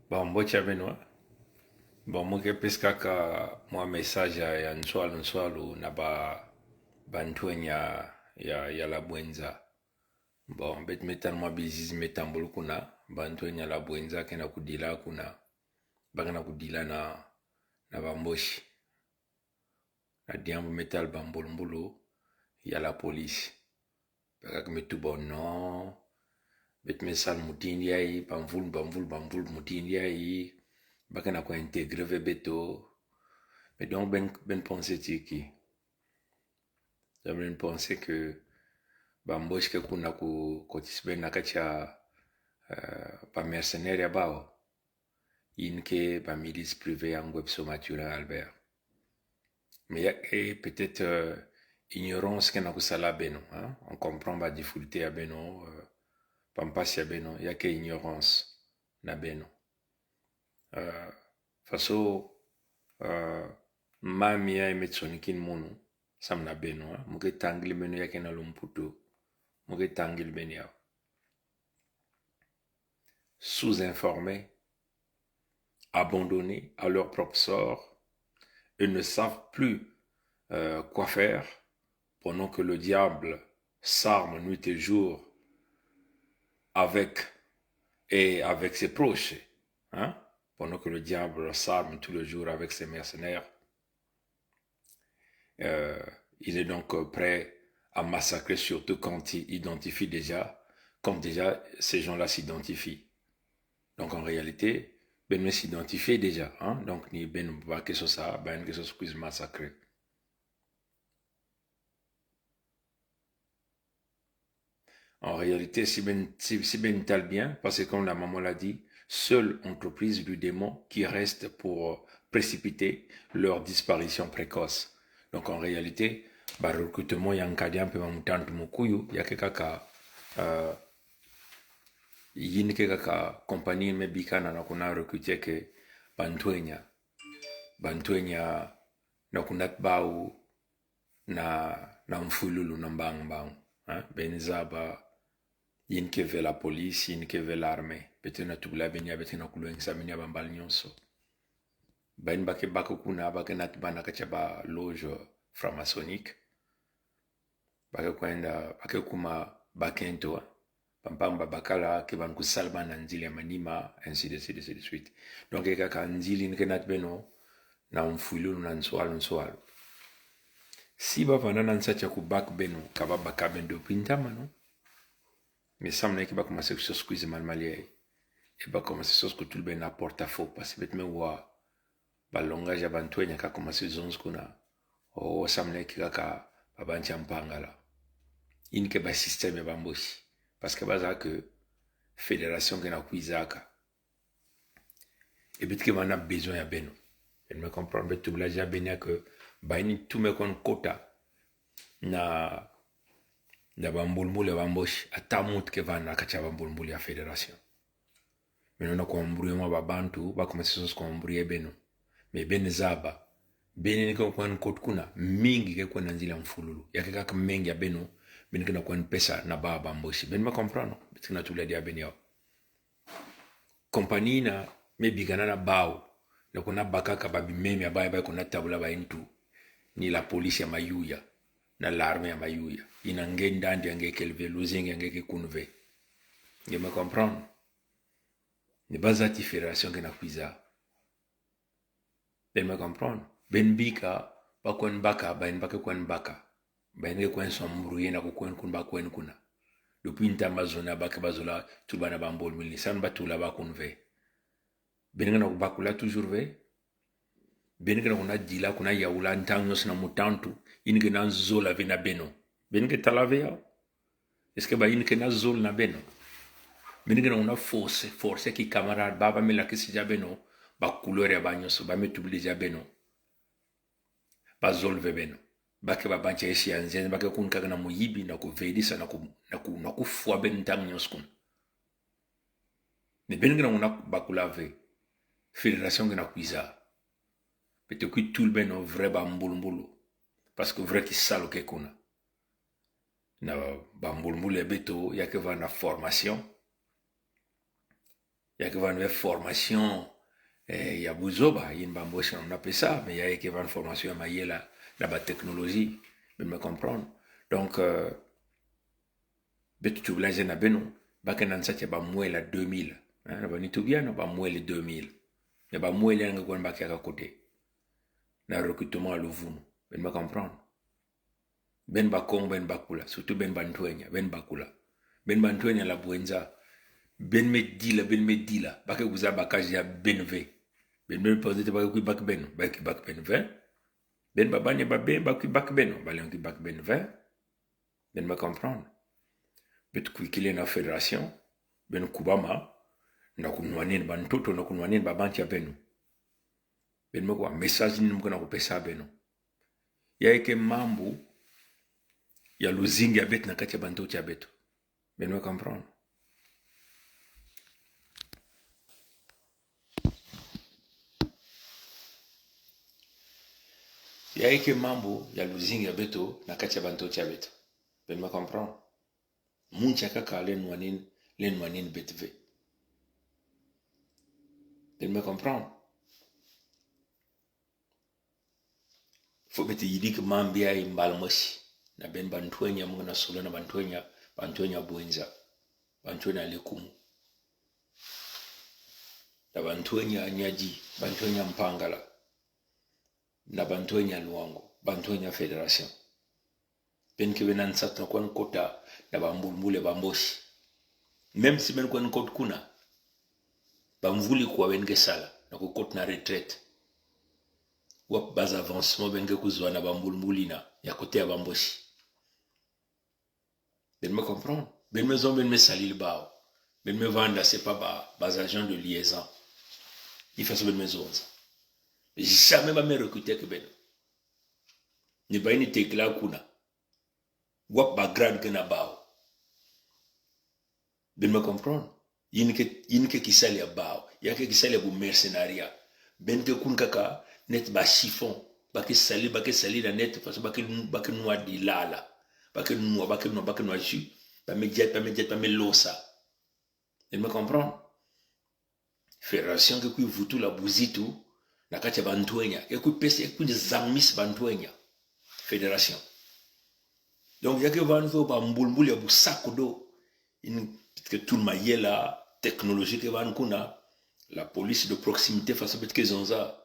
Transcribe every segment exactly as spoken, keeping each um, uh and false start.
Bon, mbote ya beno. Bon, mo ke pesa kaka mwa message ya, ya nswalo, nswalo, na ba, ba ntwenya ya, ya la Bouenza. Bon, bet metal mwa bizizi me tambul kuna, ba ntwenya la Bouenza kena kudila kuna, ba kena kudila na, na Bamboshi. Na diambu metal Bambulmbulu ya la police. Ba kaka me tuba o no. Bet me sal mutindi ayi, Bamvul, Bamvul, Bamvul mutindi ayi. Ba kena ko intégré ve beto. Mais donc, ben, ben pensé tiki. Donc, ben pensé que Bamboshi ke kuna ko, ko tis ben na katia, euh, ba mercenaire ya bao. Yin ke ba milice privée ya ngwepso Mathurin Albert. Mais ya ke peut-être, euh, ignorance kena ko sala beno, hein. On comprend ba difficulté ya beno, euh, ba mpass ya beno, ya ke ignorance na beno. Euh, faso, euh, mami ya emet sonikin mono, sam na beno, hein. Mo ke tangil beno ya kena lomputo. Mo ke tangil beno ya. Sous-informés, abandonnés à leur propre sort, et ne savent plus, euh, quoi faire pendant que le diable s'arme nuit et jour avec, et avec ses proches, hein, pendant que le diable s'arme tous les jours avec ses mercenaires. Euh, il est donc, euh, prêt à massacrer, surtout quand il identifie déjà, quand déjà ces gens-là s'identifient. Donc en réalité, ben, ben s'identifient déjà, hein. Donc ni ben ba ke so sa, ben ke so squeeze massacrer. En réalité, si ben, si, si ben tal bien, parce que comme la maman l'a dit, seule entreprise du démon qui reste pour, euh, précipiter leur disparition précoce. Donc en réalité, ba recrutement ya nkadi a mpe ba mutantu mukuyu, ya ke kaka, euh, yin ke kaka compagnie me bikana na kuna recruter ke ba ntwenya. Ba ntwenya na kuna bao na, na mfululu na mbang mbang. Hein? Ben zaba, yin ke ve la police, yin ke ve l'armée. Beto na tubla beno ya, beto na kulweng sa beno ya ba mbal nyonso. Ben ba ke baka kuna, ba ke nat ba na katia ba loge franc-maçonnique. Ba ke kwenda, ba ke kuma bakento, hein. Ba mpang ba bakala, ke ban kusal ba na nzili ya manima, ainsi de suite, ainsi de suite. Donc, e kaka nzili nke nat beno, na mfululu na nswalo, nswalo. Si ba vana na nsa tia ku bak beno, ka ba baka beno dopinta mano. Mais sam na ke ba commencer so squeeze mal mal ya. E ba commencer so skutul beno na porte-à-faux, parce que bet me wa ba langage ya ba ntwenya ka commencer zonz kuna. O, sam na ke kaka ba bantia Mpangala. Yin ke ba système ya Bamboshi. Parce que ba za ke fédération kena kwiza ka. E bet ke ba na besoin ya beno. Ben me comprendre, bet tubla ya beno ya ke ba ini tume kon kota na, na Bambulmbulu ya Bamboshi, a tamut ke ba na katia Bambulmbulu ya fédération. Beno na ko embrouiller mwa ba bantu, ba commencer so ko embrouiller beno. Mais ben zaba, beno ni ke kwan kot kuna, mingi ke kwan na nzili ya mfululu. Ya ke kaka mingi ya beno, beno kena kwan pesa na ba Bamboshi. Ben me comprendre, bet kena tubla ya beno ya. Compagnie na, me bikana na bao, na kuna baka ka ba bimeme ya ba, ba kuna tabula ba into, ni la police ya mayuya, na l'armée ya mayuya. Ina nge ndandi ya nge ke leve, lozeng ya nge ke kunve. Nge me comprendre. Ni ba za ti fédération kena kwiza. Ben me comprendre. Ben bika, ba kwen baka, ba in ba ke kwen baka. Ba in ke kwen s'embrouiller na ko kwen kun ba kwen kuna. Dopinta ma zona ba ke ba zola, tuba na Bambulmbulu ni. San ba tula ba kunve. Ben kena ko bakula toujours ve. Ben kena ko na dila, ko na yawla ntang nyonso na mutantu. Yin kena zola ve na beno. Ben ke tala ve ya. Est-ce que ba yin kena zol na beno? Ben kena ko na force, force ki camarade, ba ba me lakisi ya beno, ba couleur ya ba nyonso, ba me tubli ya beno. Ba zol ve beno. Ba ke ba bantia esi ya nzen, ba ke kun kaka na muyibi, na ko vedisa, na ko, na ko, na ko fwa ben ntang nyonso kun. Mais ben kena ko na bakula ve. Fédération kena kwiza. Beto kwi tul beno vrai Bambulmbulu. Parce que vrai ki salo ke kuna. Na Bambulmbulu ya beto, ya ke va na formation. Ya ke van ve formation, eh, ya buzoba, yin ba Mbos na pesa, mais ya ke van formation ya mayela, na ba technologie, beno me comprendre. Donc, euh, beto tubla zen na beno, ba ke nan sa ke ba mwela deux mille, hein, na ba ni tubia, na ba mwela deux mille. Na ba mwela nga kwan ba ke aka kote. Na recrutement a luvunu, beno me comprendre. Ben ba Kongo, ben ba kula. Surtout ben ba Ntwenya, ben ba kula. Ben ba Ntwenya la Bouenza. Ben me dila, ben me dila. Ba ke kuza ba kazi ya ben ve. Ben me poser te ba ke kwi bak ben. Ba ke kwi bak ben ve. Ben ba Banya ba ben, ba ke kwi bak ben. Ba len kwi bak ben ve. Beno me comprendre. Beto kwi kile na fédération. Ben kubama. Na kunwanin ba ntoto, na kunwanin ba bantia beno. Beno me kwa, message ni mkana kupesa beno. Ya ke mambu ya luzingi ya beto na kati ya bantoto ya beto. Beno me comprendre. Ya ke mambu ya luzingi ya beto na kati ya bantoto ya beto. Beno me comprendre. Muntia kaka len wanin, len wanin beto ve. Beno me comprendre. Faut beto yidi ke mambu ya mbala mosi. Na ben ba Ntwenya, mkana solo na ba Ntwenya, ba Ntwenya Bouenza, ba Ntwenya Lekumu, na ba Ntwenya Nyadi, ba Ntwenya Mpangala, na ba Ntwenya Luango, ba Ntwenya fédération. Ben ke ben ansat na kwan kota na ba mbulmbul ya ba Mbosi. Même si ben kwan kot kuna, ba mvuli kwa ben ke sala, na ku kot na retraite. Wa ba za avancement ben ke kuzwa na ba mbulmbul ina, ya kote ya ba Mbosi. Ben me comprendre. Ben me zon, ben me salil bao. Ben me vanda se pa ba, ba agent de liaison. Ifa so ben me zonza. Jamais ba me recruter ke ben. Ni ba ini tekla kuna. Wa background ke na bao. Ben me comprendre. Yin ke, yin ke ki sali ya bao. Ya ke ki sali ya bu mercenariat. Ben ke kun kaka net ba chiffon. Ba ke sali, ba ke sali na net, faso ba ke, ba ke nwa dilala. Ba ke nwa, ba ke nwa, ba ke nwa jus. Ba me jet, ba me jet, ba me losa. Ben me comprendre. Fédération ke kwi vutu la buzitu na kati ya ba Ntwenya. Ke kwi pese, ke kwi zangmis ba Ntwenya. Fédération. Donc, ya ke van zo ba mbulmbul ya bu sakudo. In ke tul mayela, technologie ke van kuna, la police de proximité, faso bet ke zonza.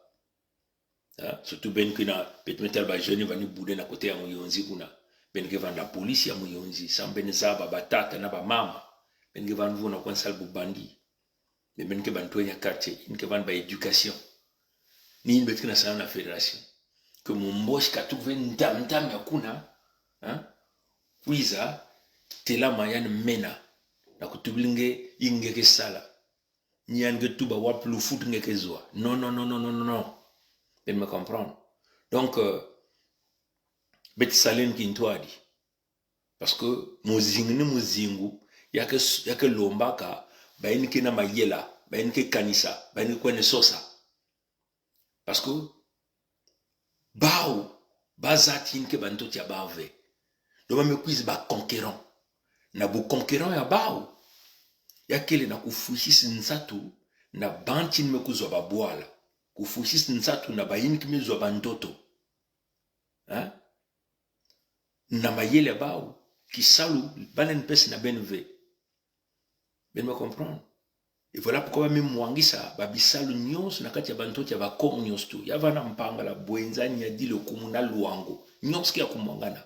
Hein? Surtout ben ke na, bet me tal ba jeune vani bude na kote ya Muyonzi kuna. Ben ke van la police ya Muyonzi. Sam ben zaba ba tata na ba mama. Ben ke van vo na kwan sal bu bandi. Mais ben ke ba Ntwenya quartier. In ke van ba éducation. Ni in bet ke na sala na fédération. Ke mu Mbosi ka tuk ve ntam ntam ya kuna. Hein? Kwiza, tela mayan mena. Na ku tubli nge, inge ke sala. Ni yan ke tuba wa plu fut nge ke zwa. Non, non, non. Ben me comprendre. Donc, euh, bet salen ki ntwadi. Parce que muzingu ni muzingu, ya ke, ya ke lombaka, ba in ke na mayela, ba in ke kanisa, ba in ke kwene sosa. Parce que bao, ba zat yin ke ba ntoto ya bao ve. Donc ba me kwiza ba concurrent. Na bu concurrent ya bao, ya kele na ku fusis nsatu na bantin me kuzwa ba bwala. Ku fusis nsatu na ba yin ke me zwa ba ntoto. Hein? Na mayela bao, ki salu, balen pese na ben ve. Ben me comprendre. Et voilà pourquoi ba me mwangisa ba bisalu nyonso na kati ya ba ntoto ya ba Kongo nyonso tu. Ya vana Mpangala, Bouenza, Niari, Lékoumou na Loango. Nyonso ke ya kumwangana.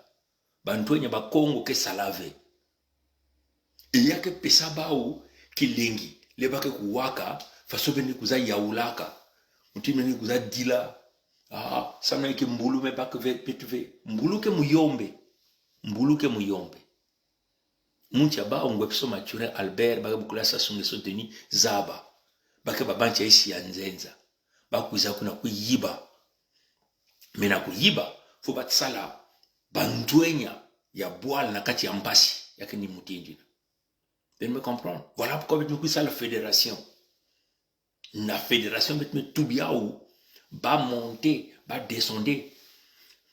Ba Ntwenya, ba Kongo ke sala ve. E ya ke pesa bao kilengi, le ba ke kuwaka, faso ben ke kuza yaulaka. Mutin ben ke kuza dila. Ah, samna ke mbulu me ba ke ve, pet ve. Mbulu ke Muyombe. Mbulu ke Muyombe. Muntia bao ngwe pso Mathurin Albert, ba ke bukula Sassou Nguesso Denis, zaba. Ba ke ba bantia isi ya nzenza. Ba kwiza kuna kwiyiba. Mais na kuyiba, faut ba tsala ba Ntwenya ya bwala na kati ya mpasi, ya ke ni mutin dina. Ben me comprendre. Voilà pourquoi bet me kwi sala fédération. Na fédération bet me tubi aou, ba monter, ba descendre.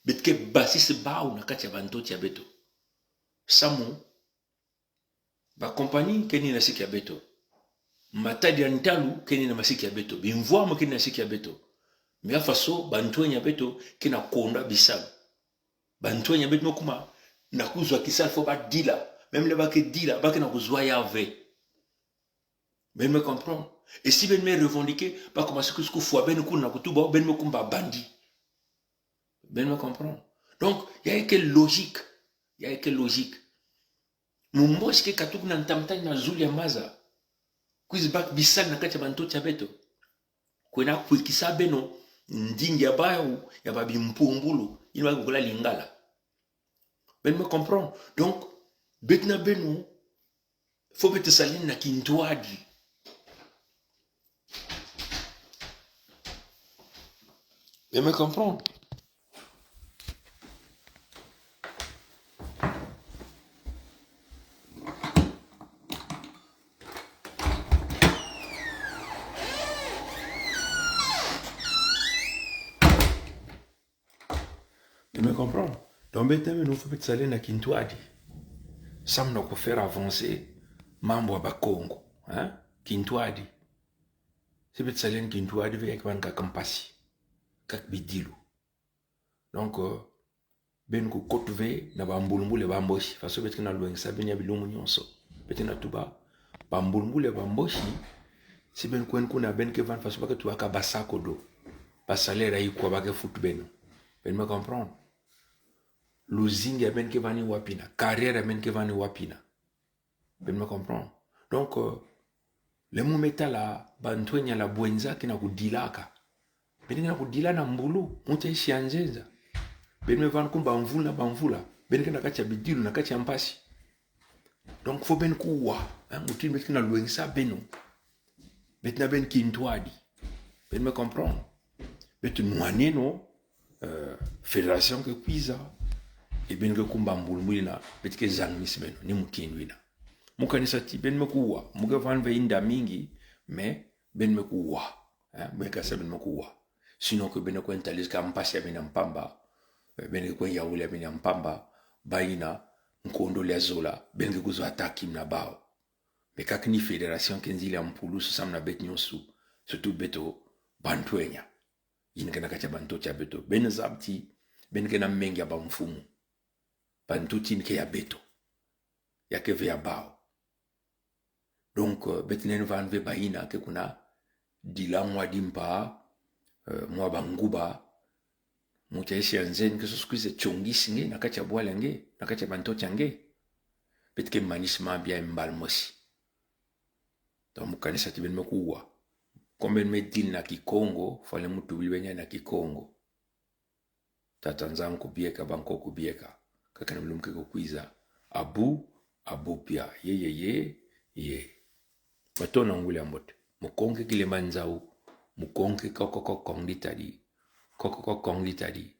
Bet ke basis bao na kati ya ba ntoto ya beto. Samu, ba compagnie ke ni na sik ya beto. Matadi ya ntalu, kena na masiki ya beto. Bimvwam kena na siki ya beto. Mia faso, bantwenya beto, kena konda bisal. Bantwenya beto me kuma, na kuzwa kisal fo ba dila. Même le ba ke dila, ba kena kuzwa ya ve. Ben me comprendre. Et si ben me revendiquer, ba kuma siku siku fwa ben kuna kutuba, ben me kumba bandit. Ben me comprendre. Donc, ya eke logique. Ya eke logique. Mumbosi ke katuk na ntamtani na zuli ya maza. Kwizi bak bisal na kati ya bantoto ya beto. Kwena kwikisa beno, ndingi ya bawu, ya ba bimpumbulu, ini ba kukula Lingala. Ben me comprendre. Donc, beto na beno, fo beto sali na kintwadi. Ben me comprendre. Ben me comprendre. Donc, beto na beno fo beto sali na kintwadi. Sam na ku faire avancer mambu ya Bakongo. Hein? Kintwadi. Si beto sali na kintwadi, ve ya ke van kak mpasi. Kak bidilu. Donc, euh, ben ku kot ve na bambulumbulu ya Bambosi. Faso beto kena lwengisa beno ya bilumbu nyonso. Beto kena tuba bambulumbulu ya Bambosi. Si ben kwen kuna ben ke van faso ba ke tuba ka basa kodo. Ba salaire ikwa ba ke fut beno. Ben me comprendre. Luzingi ya ben ke van i wapina. Carrière ya ben ke van i wapina. Ben me comprendre. Donc, euh, le mu me tala, bantwenya la Bouenza kena kudila ka. Ben kena kudila na mbulu, muta isi ya nzenza. Ben me van kum bamvula, bamvula. Ben kena kati ya bidilu, na kati ya mpasi. Donc, fo ben kuwa, hein, mutin beto kena lwengisa beno. Beto na ben kintwadi. Ben me comprendre. Beto nwaneno, euh, fédération ke kwiza, e ben ke kum bambulumbulu na, beto ke zang mis beno, ni mutin wina. Mu kanisa ti, ben me kuwa, mu ke van ve inda mingi, mais ben me kuwa. Hein, ben kasa ben me kuwa. Sinon ke ben kwen talis ka mpasi ya beno mpamba, euh, ben ke kwen yawuli ya beno mpamba, ba ina, nkondo le zola, ben ke kuzo attaquer mi na bawu. Mais kak ni fédération ke nzila mpulu so sam na beto nyonso, surtout beto bantwenya. Yin kena kati ya bantoto ya beto. Ben zab ti, ben kena mengi ya bamfumu. Bantoto yin ke ya beto. Ya ke ve ya bawu. Donc, euh, beto nen van ve ba ina ke kuna dila mwa dimpa, euh, mwa banguba, muta isi ya nzen ke so kwiza tiongis nge, na kati ya bwala nge, na kati ya bantoto ya nge. Beto ke manis mabia mbal mosi. Donc, mu kanisa ti ben me kuwa. Comme ben me dil na Kikongo, fale mu tubil beno na Kikongo. Tata Nzam kubieka, Banko kubieka. Kaka ni bulum ke kukwiza. Abu, abu pia. Ye, ye, ye, ye. Mato na nguli ambot. Mukongo ke kile manzau. Mukongo ke ko, ko, ko, kong ditadi. Ko, ko, ko, kong ditadi.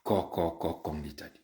Ko, ko, ko, kong ditadi.